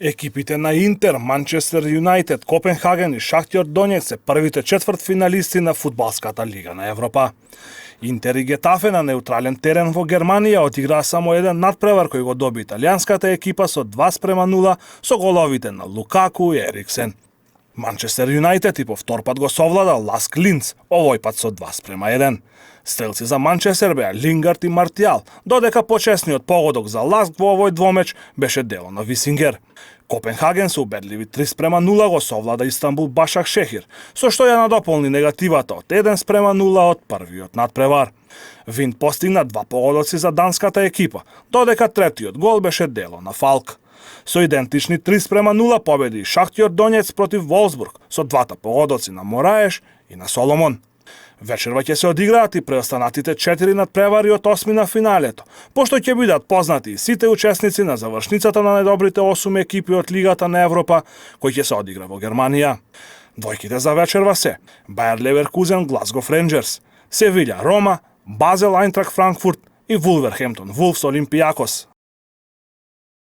Екипите на Интер, Манчестер Юнайтед, Копенхаген и Шахтер Донецк се првите четвртфиналисти на фудбалската лига на Европа. Интер и Гетафе на неутрален терен во Германија одиграа само еден надпревар кој го доби италијанската екипа со 2:0 со головите на Лукаку и Ериксен. Манчестер Юнайтед и по втор пат го совлада Ласк Линц, овој пат со 2:1. Стрелци за Манчестер беа Лингард и Мартијал, додека почесниот погодок за Ласк во овој двомеч беше дело на Висингер. Копенхаген со убедливи 3:0 го совлада Истанбул Башак Шехир, со што ја надополни негативата од 1:0 од првиот надпревар. Винт постигна 2 погодоци за данската екипа, додека третиот гол беше дело на Фалк. Со идентични 3:0 победи Шахтер Донецк против Волсбург со 2 погодоци на Мораеш и на Соломон. Вечерва ќе се одиграат и преостанатите 4 надпревари од 8 на финалето, пошто ќе бидат познати сите учесници на завршницата на најдобрите 8 екипи од Лигата на Европа, кој ќе се одигра во Германија. Двојките за вечерва се Бајер Леверкузен Глазгов Рейнџерс, Севиља Рома, Базел Ајнтрак Франкфурт и Вулверхемптон Вулфс Олимпијакос.